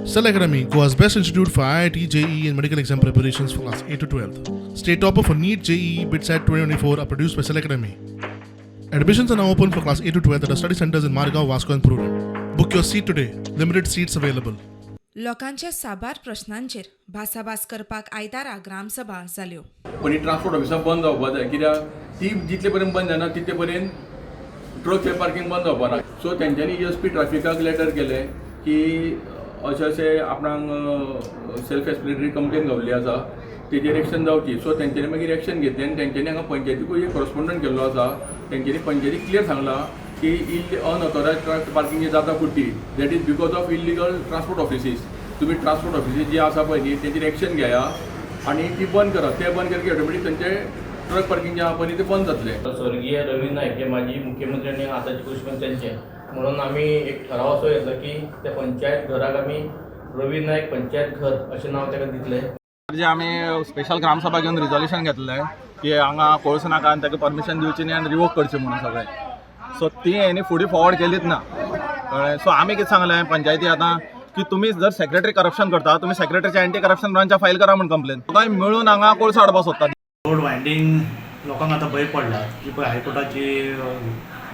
Cell Academy, Goa's best institute for IIT, JEE, and medical exam preparations for class 8 to 12. State topper for NEET, JEE, BITSAT 2024 are produced by Cell Academy. Admissions are now open for class 8 to 12 at our study centers in Margao, Vasco, and Prudent. Book your seat today. Limited seats available. लोकांच्या साबार प्रश्नांचेर भासाभास करपाक आयतारा ग्रामसभा जाल्यो. पण ही transport ऑफिसां बंद जावपा जाय, कित्याक ती जितले पर्यंत बंद जायना तितले पर्यंत ट्रक थंय पार्कींग बंद जावपा ना. सो तेंच्यांनी एस पी ट्राफिकाक लेटर केलें की अशें अशें आपणाक सेल्फ एक्सप्लेनेटरी कंप्लेन गावल्ली आसा, तेजेर एक्शन जावची. सो तेंच्यांनी मागीर एक्शन घेतलें आनी तेंच्यांनी हांगा पंचायतीकूय एक कॉरस्पोंडंट केल्लो आसा. तेंच्यांनी पंचायतीक क्लियर सांगलां की अनऑथोरायज ट्रक पार्किंग जे जाता Kurti, that is because of illegal transport offices. तुमी ट्रान्सपोर्ट ऑफिसीस जे आसा पळय न्ही, तेंचेर एक्शन घेया आनी ती बंद करा. ते बंद केले की ऑटोमॅटीक तेंचे ट्रक पार्किंग जे आहा पळय न्ही, ते बंद जातलें. स्वर्गीय रवी नायक हे माजी मुख्यमंत्री आनी आतांचे कृषी मंत्री त्यांचे, म्हणून आमी एक ठराव असो घेतला की त्या पंचायत घराक आमी रवी नायक पंचायत घर अशें नांव ताका दितले. जे आमी स्पेशल ग्रामसभा घेवन रिजोल्युशन घेतलें की हांगा कोळसो नाका आनी ताका परमिशन दिवची न्ही आनी रिवोक करची म्हणून सगळें. सो ती हेणी फुडें फॉरवर्ड केलीच ना, कळ्ळें? सो आमी कितें सांगलें पंचायती आतां की तुमी जर सेक्रेटरी करप्शन करता, तुमी सेक्रेटरीच्या एंटी करप्शन ब्रांचा फायल करा म्हूण कंप्लेन. दोगांय मेळून हांगा कोळसो हाडपाक सोदता. रोड वायंडींग लोकांक आतां भंय पडला की पळय, हायकोर्टाची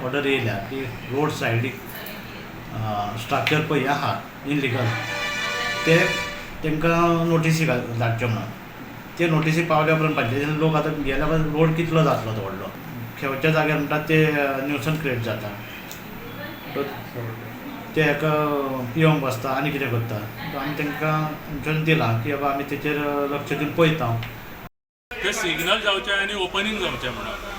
ऑर्डर येयल्या की रोड सायडीक स्ट्रक्चर पळय आहा इनलिगल, ते तांकां नोटीसी धाडच्यो म्हणून. ते नोटीसी पावल्या उपरांत पंचायतीन लोक आतां गेल्या उपरांत रोड कितलो जातलो तो व्हडलो खेळच्या जाग्यार म्हणटा ते न्युसन्स क्रिएट जाता. तो ते हेका पियोंक बसता आनी कितें करता. आमी तांकां इन्शुरन्स दिलां की बाबा, आमी तेचेर लक्ष दिवन पळयता. ते सिग्नल जावचे आनी ओपनींग जावचें म्हणून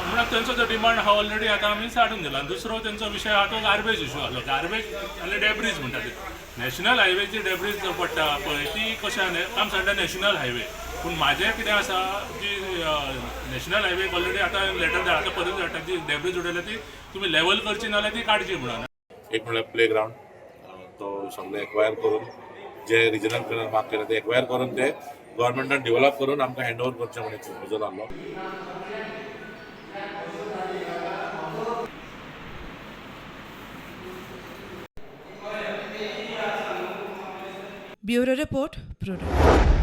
म्हणून तेंचो जो डिमांड आहा, ऑलरेडी आतां आमी साडून दिला. आनी दुसरो तेंचो विशय आहा तो गार्बेज इशू आहलो. गार्बेज आनी डेब्रीज म्हणटा ते, नॅशनल हायवेची डेब्रीज पडटा पळय, ती कशें आहा, आम सांगता नॅशनल हायवे, पूण म्हाजें कितें आसा की नॅशनल हायवे ऑलरेडी आतां लेटर धाडला, आतां परत धाडटा, ती डेब्रीज उडयल्या ती तुमी लेवल करची, नाल्यार ती काडची म्हणून. एक म्हळ्यार प्ले ग्रावंड, तो सगळे एक्वायर करून, जे रिजनल प्लॅनार मार्क केला ते एक्वायर करून, ते गव्हर्मेंटान डेव्हलप करून आमकां हँड ओवर करचें म्हणून एक प्रपोजल आहलो. Bureau report, Prudent.